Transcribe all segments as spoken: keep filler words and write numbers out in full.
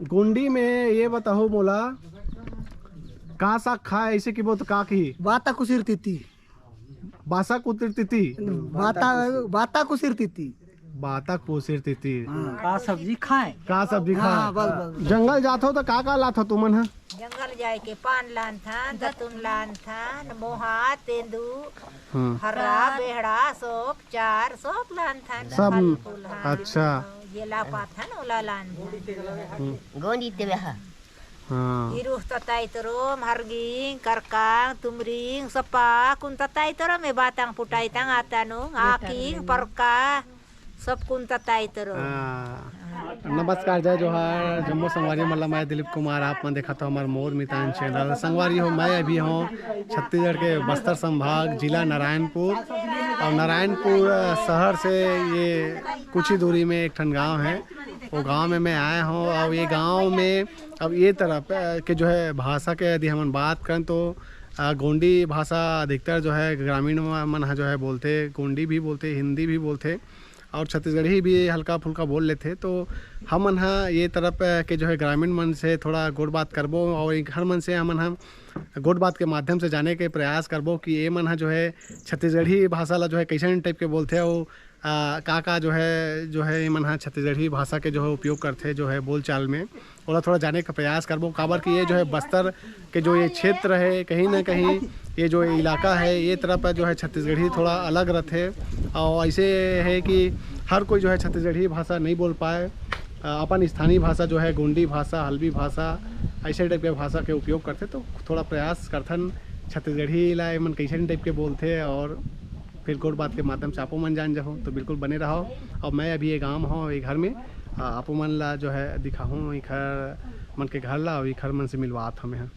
गोंडी में ये बताओ मोला, का साग खाए, ऐसे कि बोल तो का कही? बाता कुसिर तिती। बासा कुतिर तिती। बाता, बाता कुसिर तिती। बाता कुसिर तिती। हाँ। का सब्जी खाए? का सब्जी हाँ, खाए? बस, बस, बस। जंगल जाथो तो का का लाथो तुमन ह? जंगल जाए के पान लानथन, दतुन लानथन, मोहा, तेंदू, हाँ। हर्रा, बेहड़ा, सोप, चार, सोप लानथन, सब। फल फूल, हाँ। अच्छा। जे ला पाथन, ओला लानथन। हम्म। गोंडी तेवे हा। हाँ। इरुह तताई तरोम, हरगिंग, करकांग, तुमरिंग, सपा, कुन तताई तरोम, ए बातांग पुटाई तांग आतानुंग, आकिंग, परका, सब कुन तताई तरोम। हाँ। नमस्कार, जय जोहार, जम्मो संगवारी मन ला मैं दिलीप कुमार, आप मन देखत हो हमार मोर मितान चैनल। संगवारी हो, मैं अभी हूँ छत्तीसगढ़ के बस्तर संभाग, जिला नारायणपुर, और नारायणपुर, अ, शहर से ये कुछ ही दूरी में एक ठन गांव है, वो गांव में मैं आया हूँ। और ये गांव में अब ये तरफ, अ, के जो है भाषा के यदि हमन बात करन तो, अ, गोंडी भाषा अधिकतर जो है ग्रामीण म-, मन ह जो है बोलथे, गोंडी भी बोलथे, हिंदी भी बोलथे और छत्तीसगढ़ी भी हल्का फुल्का बोल लेथे। तो हमन ह ये तरफ, अ, के जो है ग्रामीण मन से थोड़ा गोठ बात करबो और एखर मन से हमन ह गोठ बात के माध्यम से जाने के प्रयास करबो कि ये मन ह जो है छत्तीसगढ़ी भाषा ला जो है कैसन टाइप के बोलथे और आ, का का जो है, जो है, ये मन ह छत्तीसगढ़ी भाषा के जो है उपयोग करथे, जो है बोलचाल में, ओला थोड़ा जाने का प्रयास करबो। काबर कि ये जो है बस्तर के जो ये क्षेत्र है, कहीं ना कहीं ये जो इलाका है, ये तरफ जो है छत्तीसगढ़ी थोड़ा अलग रथे। और ऐसे है कि हर कोई जो है छत्तीसगढ़ी भाषा नहीं बोल पाए, आ, अपन स्थानीय भाषा जो है गोंडी भाषा, हल्बी भाषा, ऐसे टाइप के भाषा के उपयोग करथे। तो थोड़ा प्रयास करथन छत्तीसगढ़ी ला एमन कैसन टाइप के बोलथे और फिर गोठ बात के माध्यम से आपो मन जान जाहू, तो बिल्कुल बने रहो। और मैं अभी ये गांव हूँ, ये घर में, आ, आपो मन ला जो है दिखाहूँ, एखर मन के घर ला और एखर मन से मिलवात हूँ मैं।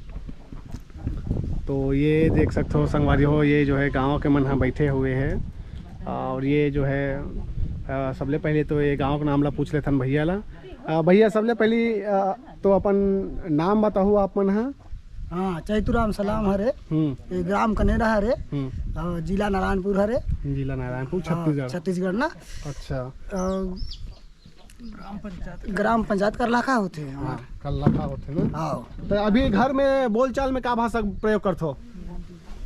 तो ये देख सकते हो संगवारी हो, ये जो है गांव के मन ह बैठे हुए हैं और ये जो है, आ, सबले पहले तो ये गांव के नाम ला पूछ लेथन भैया ला। आ, भैया, सबले पहली, आ, तो अपन नाम बताहू आप मन ह। हाँ, चैतुराम सलाम हरे। हम्म। ये ग्राम कनेरा हरे। हम्म। और जिला नारायणपुर हरे। जिला नारायणपुर, हाँ, छत्तीसगढ़। छत्तीसगढ़ ना। अच्छा। और ग्राम पंचायत करलाखा होथे हमार। हाँ, करलाखा होथे ना। हाँ। तो अभी घर में बोलचाल में का भाषा प्रयोग करथो?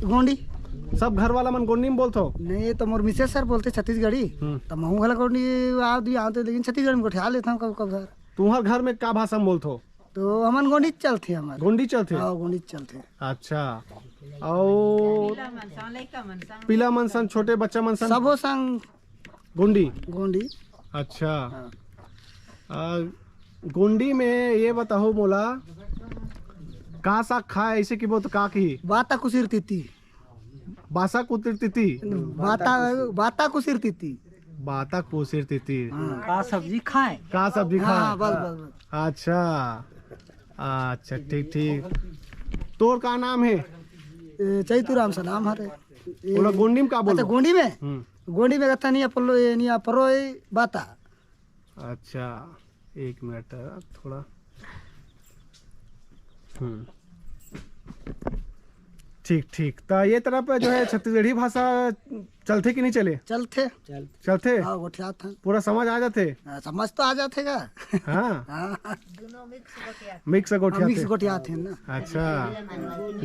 गोंडी। सब घर वाला मन गोंडी में बोलथो? नहीं, ये तो मोर मिसेस सर बोलथे छत्तीसगढ़ी। हम्म। तो महू घला गोंडी आ दी आते, लेकिन छत्तीसगढ़ में गोठिया लेथन कब कब घर। तुम्हार घर में का भाषा में बोलथो? तो हमन गोंडी चलथे हमर। गोंडी चलथे? हाँ, गोंडी चलथे। अच्छा। और पीला मन संग, छोटे बच्चा मन संग? सबो संग। गोंडी? गोंडी। अच्छा। हाँ। आ, गोंडी में ये बताओ मोला, का साग खाए, ऐसे कि बोल तो का कही? बाता कुसिर तिती। बासा कुतिर तिती? बाता, बाता कुसिर तिती। बाता कुसिर तिती। हाँ। का सब्जी खाए? का सब्जी खाए? हाँ, बस, बस, बस। अच्छा, अच्छा, ठीक, ठीक। तोर का नाम है? ए, चैतुराम सा नाम हरे। ए, ओला गोंडी में का अच्छा, बोलो? गोंडी में? हम्म। गोंडी में कथा नहीं अपलो, ये नहीं अपरो, ये बाता। अच्छा, एक मिनट, थोड़ा। हम्म। ठीक, ठीक। तो ये तरफ जो है छत्तीसगढ़ी भाषा चलथे कि नहीं चले? चलथे। चल- चलथे? हाँ, गोठियात हन। पूरा समझ आ जाथे? हाँ, समझ तो आ जाथे का? हाँ। हाँ। मिक्स हाँ, गोठियाथे। मिक्स गोठियाथे ना। अच्छा,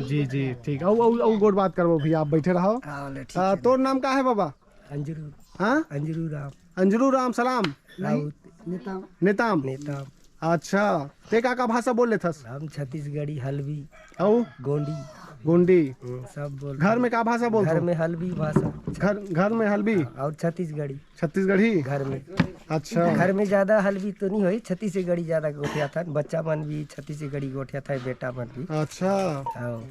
जी, जी, ठीक। अउ, अउ, अउ गोठ बात करबो भैया, आप बैठे रहो। हाँ, ले, ठीक आ, है। तोर नाम का है बाबा? अंजरू। हाँ? अंजरू राम। अंजरू राम, सलाम। राउत। नेताम। नेताम। नेताम। अच्छा, ते का, का भाषा बोल लेथस? हम छत्तीसगढ़ी, हल्बी, अउ? गोंडी। गोंडी। हम्म, सब बोल। घर में का भाषा बोलथो? घर में हल्बी भाषा। घर, घर में हल्बी? हाँ, और छत्तीसगढ़ी। छत्तीसगढ़ी? घर में। अच्छा। घर में ज्यादा हल्बी तो नहीं होई, छत्तीसगढ़ी ज्यादा गोठियाथन, बच्चा मन भी छत्तीसगढ़ी गोठियाथे, बेटा मन भी। अच्छा। हाँ।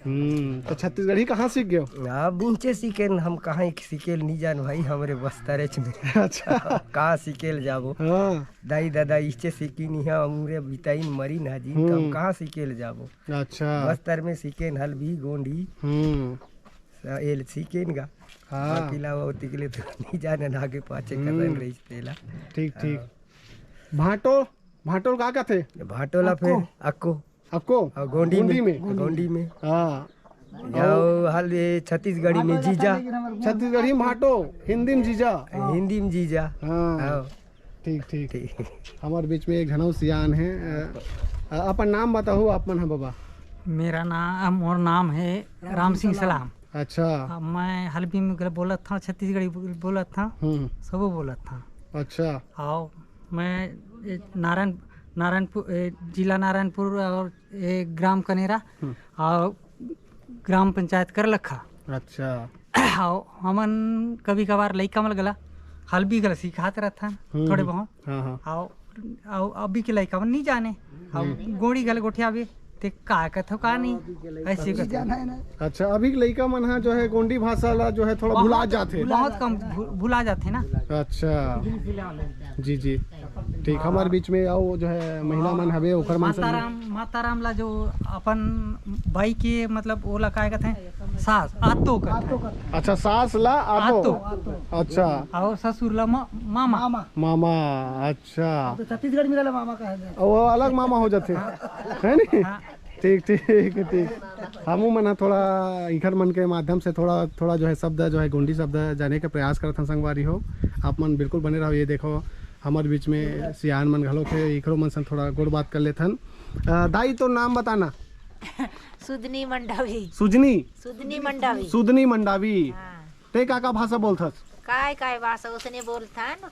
हम्म, तो छत्तीसगढ़ी कहाँ सीख गयो? हाँ, बुंचे सीखेन, हम कहाँ एक सीखेल नहीं जान भाई, हमरे बस्तरेच में। अच्छा। कहाँ सीखेल जाबो? हाँ। दाई दादा इचे सीखी नहीं है, हमरे बिताइन मरी ना जी, हम्म। हम कहाँ सीखेल जाबो? अच्छा। बस्तर में सीखेन हल्बी, गोंडी। हम्म। स-, एल सीखेन गा। हाँ। बाकी लावा ओती के लिए तो नहीं जाने ना, आगे पाछे हम्म। करन रही तेला। ठीक, ठीक। हाँ। भाटो, भाटो का कथे? भाटो ला अक्को। फिर अक्को। अक्को? हाँ, गोंडी गोंडी में। में। गोंडी में। हाँ। जाओ, हाल ये छत्तीसगढ़ी में जीजा। छत्तीसगढ़ी में भाटो, हिंदी में जीजा। हिंदी में जीजा। हाँ। हाँ। ठीक, ठीक। ठीक। हमर बीच में एक झन अउ सियान हे। अ, अ, अपन नाम बताहू आप मन ह बबा। मेरा नाम, मोर नाम है राम सिंह सलाम। अच्छा। हाँ, मैं हल्बी में बोलत था, छत्तीसगढ़ी बोलत था, हम्म। सबो बोलत था। अच्छा। और मैं ए, नारायण, नारायणपुर, ए, जिला नारायणपुर और ए, ग्राम कनेरा हम्म। और ग्राम पंचायत करलखा। अच्छा। और हमन कभी कभार लइका मन गला हल्बी गला सिखात रहथन हम्म, थोड़े हम्म। बहुत। हाँ, हाँ। और, और अभी के लइका मन नहीं जाने, और हम्म। गोंडी गला गोठियाबे ते का कथो का नहीं, ऐसे कथो। अच्छा, अभी के लइका मन हा जो है गोंडी भाषा ला जो है थोड़ा भुला बहुत, जाथे। बहुत कम भु-, भुला जाथे ना। अच्छा, जी, जी, ठीक। हमारे बीच में आओ जो है महिला मन हवे, ओकर मन से माताराम, माताराम ला जो अपन भाई के मतलब ओला काय कथे, सास आतो कथे। अच्छा, सास ला आतो। आतो। अच्छा। और ससुर ला मा-, मामा। मामा। मामा, अच्छा। तो छत्तीसगढ़ में रहला मामा का है। वो अलग मामा हो जाथे, है नी? हाँ। ठीक, ठीक, ठीक। हमू मन ह थोड़ा इखर मन के माध्यम से थोड़ा, थोड़ा जो है शब्द, जो है गोंडी शब्द जाने के प्रयास करत हन संगवारी हो। आप मन बिल्कुल बने रहो। ये देखो, हमर बीच में सियान मन घलो थे, इखरो मन सन थोड़ा गोठ बात कर लेथन। अ, दाई, तो नाम बताना। सुदनी मंडावी। सुजनी? सुदनी मंडावी। सुदनी मंडावी। हाँ। ते का का भाषा बोलथस? काय काय भाषा उसने बोलथन,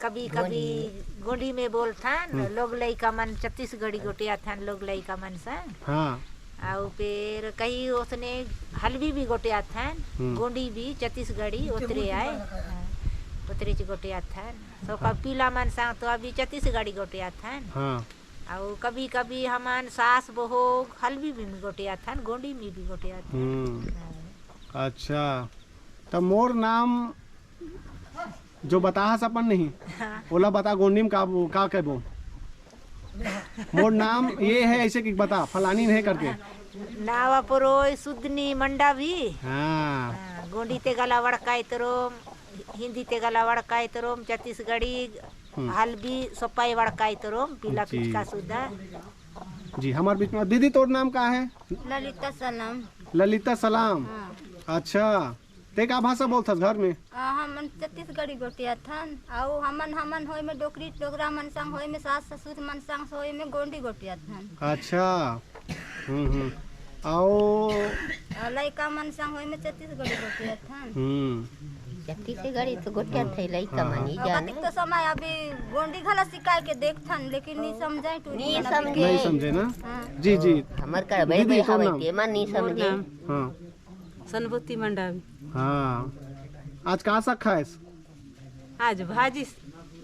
कभी कभी गोंडी में बोलथन, हम्म। लोग लइका मन छत्तीसगढ़ी गोठियाथन, लोग लइका मन संग। हाँ। अउ फेर कहीं ओसने हल्बी भी गोठियाथन, हम्म। गोंडी भी छत्तीसगढ़ी ओतरे आय। हाँ, ओतरे च गोठियाथन। सो हाँ। कपिला मन संग तो अभी छत्तीसगढ़ी गोठियाथन। हाँ। अउ कभी कभी हमन सास बहू हल्बी भी गोठियाथन, गोंडी में भी गोठियाथन। हम्म। हाँ। अच्छा, त मोर नाम जो बताहस अपन नहीं, हाँ। ओला बता गोंडी में का, का कहबो? मोर नाम ये है, ऐसे कि बता, फलानी नहीं करके। नावा परोय सुदनी मंडावी। हाँ। हाँ, गोंडी ते गला वड़काई तरोम, हिंदी ते गला वड़काई तरोम, छत्तीसगढ़ी, हम्म। हल्बी सोपाई वड़काई तरोम, पीला जी। पिचका सुधा। जी, हमार बीच में दीदी, तोर नाम का है? ललिता सलाम। ललिता सलाम। हाँ। अच्छा, ते का भाषा बोलथस घर में? आ, हमन छत्तीसगढ़ी गोठियाथन, अउ हमन, हमन होय में डोकरी डोकरा मन संग, होय में सास ससुर मन संग, होय में गोंडी गोठियाथन। अच्छा। हम्म, हम्म। अउ आ, लइका मन संग होय में छत्तीसगढ़ी गोठियाथन। हम्म। छत्तीसगढ़ी तो गोठियाथे, लइका हाँ, मन हाँ। ही अउ जाने। कतिक तो समय अभी गोंडी घला सिखाए के देखथन, लेकिन नहीं समझे, टूरी नहीं वाला समझे। नहीं समझे ना? हाँ। जी, जी। हमर कर बड़े दीदी, बड़े तोर हवय, नाम? तेमा नहीं मोर समझे। नाम हाँ। सनभूति मंडावी। हाँ। आज का साग खाएस? आज भाजी,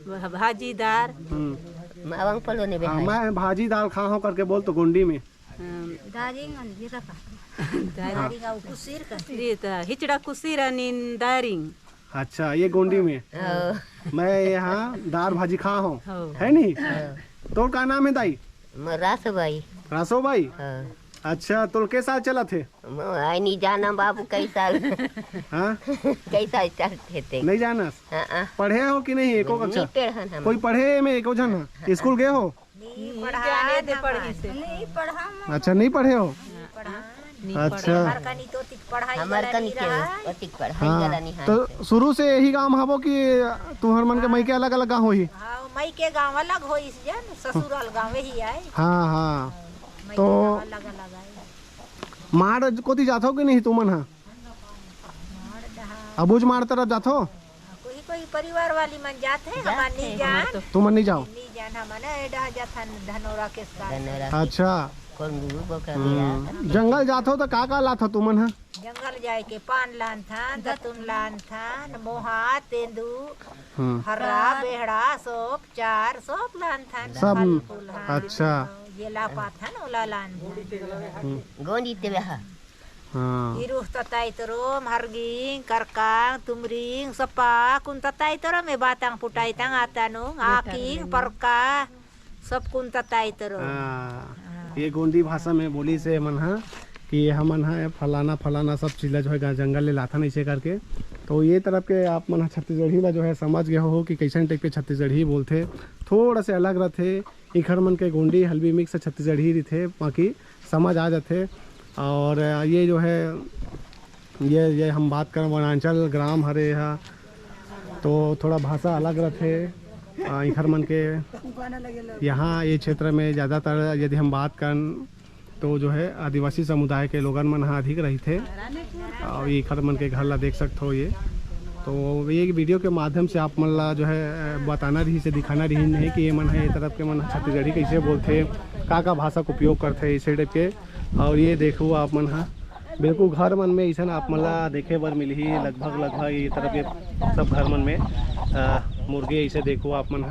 भाजी दार। हम्म। मावंग पलो ने हाँ, बेहाय। मैं भाजी दाल खा हूँ करके बोल तो गोंडी में। हम्म। दारिंग अंजीरा का। दारिंग। हाँ। दारिंग अउ कुसीर का। ये तो हिचड़ा कुसीर अनिन दारिंग। अच्छा, ये गोंडी में। हाँ। मैं यहाँ दार भाजी खा हूँ, हाँ। है नी? हाँ। तोर का नाम है दाई? म-, रासो बाई। रासो बाई? हाँ। अच्छा, तोर के साल चलत हे? म-, आय नहीं जाना बाबू, कई साल। हाँ? कई साल चलत हे ते। नहीं जानस? हाँ, हाँ। पढ़े हो कि नहीं एको नहीं कक्षा? पढ़न हम। कोई पढ़े में एको झन? हाँ। स्कूल गए हो? नहीं पढ़ा जाने दे हम। पढ़ी से। नहीं पढ़ा हम। अच्छा, नहीं पढ़े हो? नहीं पढ़ा। नहीं अच्छा। पढ़ा। हमार कनी तो ओतिक पढ़ाई हमर वाला कनी नहीं के रहा। ओतिक पढ़ाई हाँ, वाला नहीं है। तो शुरू से यही गांव हवो कि तुम्हर मन के हाँ। मई के अलग-अलग गांव होही? हाँ, मई के गांव अलग होइस जन, ससुराल गांव यही आय। हाँ, हाँ। मई तो के गांव अलग-अलग आय। माड़ कोती जाथो कि नहीं तुमन हा? माड़ डहा। अबुझ माड़ तरफ जाथो? कोई, कोई परिवार वाली मन जाथे, जाथे। हमन नहीं जान। तुमन नहीं जाओ? नहीं जान, हमन ए डहा जाथन धनोरा के साथ। धनोरा के। अच्छा। कौन गुरु को कर हम्म। मेरा? जंगल जाथो तो का का लाथो तुमन हा? जंगल जाए के पान लानथन, दतुन लानथन, मोहा, तेंदू, हम्म। हर्रा, बेहड़ा, सोप, चार, सोप लानथन, सब। फल फूल, हाँ। अच्छा। ये ला पाथन, ओला लानथन। हम्म। गोंडी ते बेहा। हाँ। इरुह तताई तरोम, हरगिंग, करकांग, तुमरिंग, सपा, कुन तताई तरोम, ए बातांग पुटाई तांग, आतानुंग, आकिंग, परका, सब कुन तताई तरोम। हाँ। हाँ। ये गोंडी भाषा में बोली से मन हा कि ये हमन हा फलाना, फलाना सब चीज ला जो है गा-, जंगल ले लाथन ऐसे करके। तो ये तरफ के आप मन हा छत्तीसगढ़ी ला जो है समझ गए हो कि कैसन टाइप के छत्तीसगढ़ी बोलथे, थोड़ा से अलग रहथे। इखर मन के गोंडी हल्बी मिक्स छत्तीसगढ़ी रहिथे, बाकी समझ आ जाथे। और ये जो है, ये, ये हम बात करन वनांचल ग्राम हरे हा, तो थोड़ा भाषा अलग रहथे। अ, इखर मन के यहाँ ये क्षेत्र में ज़्यादातर यदि हम बात करन तो जो है आदिवासी समुदाय के लोगन मन ह अधिक रहिथे। और ये इखर मन के घर ला देख सकथो ये। तो ये वीडियो के माध्यम से आप मन ला जो है, अ, बताना रहिस हे, दिखाना रहिस हे कि ये मन है ये तरफ के मन छत्तीसगढ़ी कैसे बोलथे, का का भाषा के उपयोग करथे, इसे टाइप के। और ये देखो आप मन ह बिल्कुल घर मन में ऐसा आप मन ला देखे बर मिलही, लगभग लगभग ये तरफ के सब घर मन में, अ, मुर्गी ऐसे देखो आप मन ह।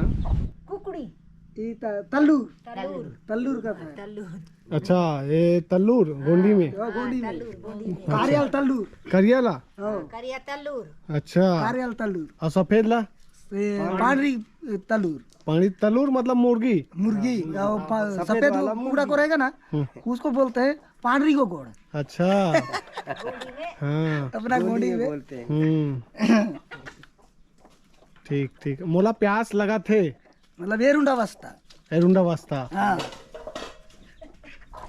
कुकड़ी। ई त- तल्लूर। तल्लूर। तल्लूर का था। तल्लूर। अच्छा, ये तल्लूर गोंडी में। ओ, गोंडी में। तल्लूर गोंडी। कारियल तल्लूर। करियाला। ओ, करिया तल्लूर। अच्छा। कारियल तल्लूर। और सफेद ला? से पांडरी तल्लूर। पानी तल्लूर मतलब मुर्गी। मुर्गी। ओ, पा- सफेद वो पूरा को रहेगा ना, हम्म। उसको बोलते हैं पांडरी को गोड़। अच्छा। हाँ। अपना गोंडी में। बोलते हैं। हम्म। ठीक ठीक। मोला प्यास लगा थे। मतलब ये रुंडा बस्ता। एरुंडा वास्ता। हाँ।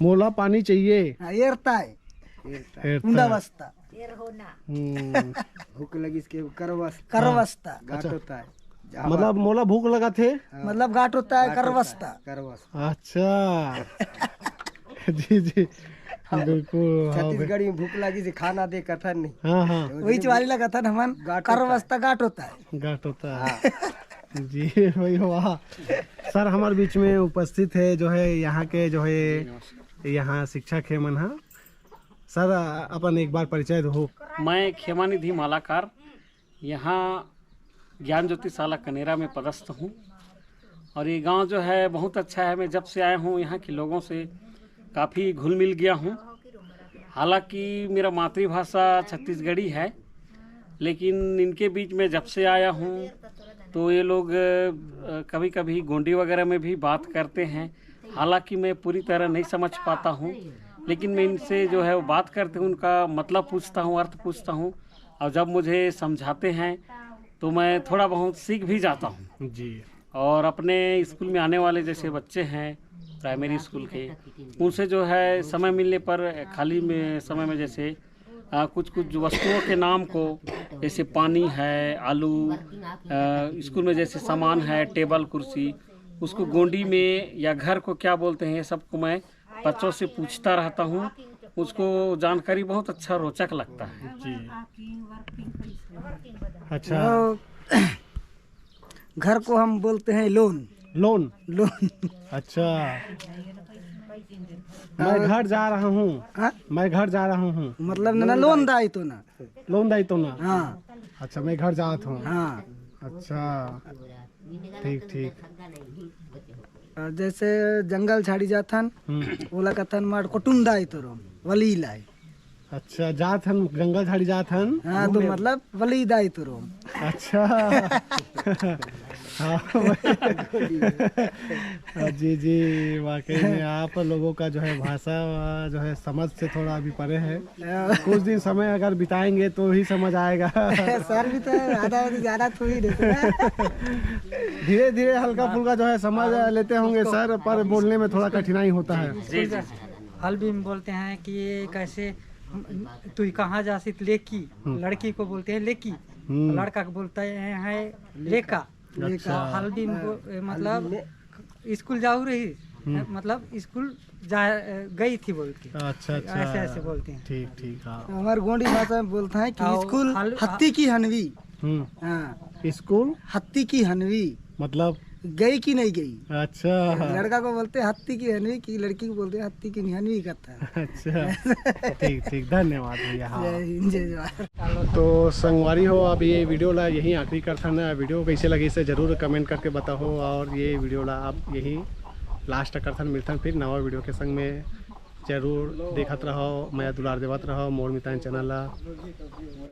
मोला पानी चाहिए। हाँ, ये रता है। एरता। रुंडा बस्ता। शेर होना। हम्म। भूख लगी इसके करवस करवस्ता। गाट होता है। जहाँ मतलब मोला भूख लगा थे। मतलब गाट होता है करवस्ता। करवस। अच्छा। जी जी। बिल्कुल, हाँ भाई। छत्तीसगढ़ी में भूख लगी से खाना दे कथन नहीं। हाँ हाँ। वही चवाली लगा था हमन। गाट होता है। करवस्ता गाट होता है। गाट होता है। जी भाई, वाह। सर हमारे बीच में उपस्थित है जो है यहाँ के जो है यहाँ शिक्षक है मन हा। सर अपन एक बार परिचय दो। मैं खेमानिधि मालाकार यहाँ ज्ञान ज्योति शाला कनेरा में पदस्थ हूँ। और ये गांव जो है बहुत अच्छा है। मैं जब से आया हूँ यहाँ के लोगों से काफ़ी घुल मिल गया हूँ। हालांकि मेरा मातृभाषा छत्तीसगढ़ी है, लेकिन इनके बीच में जब से आया हूँ तो ये लोग कभी कभी गोंडी वगैरह में भी बात करते हैं। हालांकि मैं पूरी तरह नहीं समझ पाता हूँ, लेकिन मैं इनसे जो है वो बात करते हूँ, उनका मतलब पूछता हूँ, अर्थ पूछता हूँ, और जब मुझे समझाते हैं तो मैं थोड़ा बहुत सीख भी जाता हूँ। जी। और अपने स्कूल में आने वाले जैसे बच्चे हैं प्राइमरी स्कूल के, उनसे जो है समय मिलने पर खाली में समय में जैसे आ, कुछ कुछ वस्तुओं के नाम को, जैसे पानी है, आलू, आ, स्कूल में जैसे सामान है, टेबल कुर्सी, उसको गोंडी में या घर को क्या बोलते हैं, ये सबको मैं बच्चों से पूछता रहता हूँ। उसको जानकारी बहुत अच्छा रोचक लगता है। जी। अच्छा। तो घर को हम बोलते हैं लोन। लोन। लोन। अच्छा। मैं घर जा रहा हूँ। हाँ? मैं घर जा रहा हूँ। मतलब ना लोन दाई तो ना। लोन दाई तो ना। हाँ। अच्छा, मैं घर जात हूँ। हाँ। अच्छा। ठीक ठीक। और जैसे जंगल झाड़ी जाथन, हम्म। ओला कथन माड़ कुटुम दाई तो रोम वली लाई। अच्छा, जात हन, जंगल झाड़ी जात हन। हाँ, तो मतलब वली दाई तो रोम। अच्छा। हाँ। जी जी, वाकई में आप लोगों का जो है भाषा जो है समझ से थोड़ा अभी परे है। कुछ दिन समय अगर बिताएंगे तो ही समझ आएगा। सर भी तो आधा आधा ज्यादा थोड़ी देते हैं। धीरे धीरे हल्का फुल्का जो है समझ लेते होंगे सर, पर बोलने में थोड़ा कठिनाई होता है। जी जी। हल भी हम बोलते हैं कि ये कैसे, तू कहाँ जासित लेकी, लड़की को बोलते हैं लेकी, हम्म। लड़का को बोलते हैं लेका। अच्छा। हल भी हमको, ए, मतलब स्कूल जाऊ रही, मतलब स्कूल जा गई थी बोल के। अच्छा अच्छा। ऐसे ऐसे बोलते हैं। ठीक ठीक। हाँ। हमारे गोंडी भाषा में बोलता है कि आओ, स्कूल हाल- हत्ती की हनवी। हम्म। हाँ, स्कूल हत्ती की हनवी। मतलब? गई कि नहीं गई? अच्छा। लड़का को बोलते हैं हत्ती की हनवी, की लड़की को बोलते हैं हत्ती की हनवी कहता है। अच्छा। ठीक ठीक, धन्यवाद भैया। हाँ। जय हिंद, जय जवान। तो संगवारी हो, अब ये वीडियो ला यही आखिरी करथन। वीडियो कैसे लगी से जरूर कमेंट करके बताओ, और ये वीडियो ला आप यही लास्ट करथन। मिलथन फिर नवा वीडियो के संग में, जरूर देखत रहो, मया दुलार देवत रहो मोर मितान चैनल ला।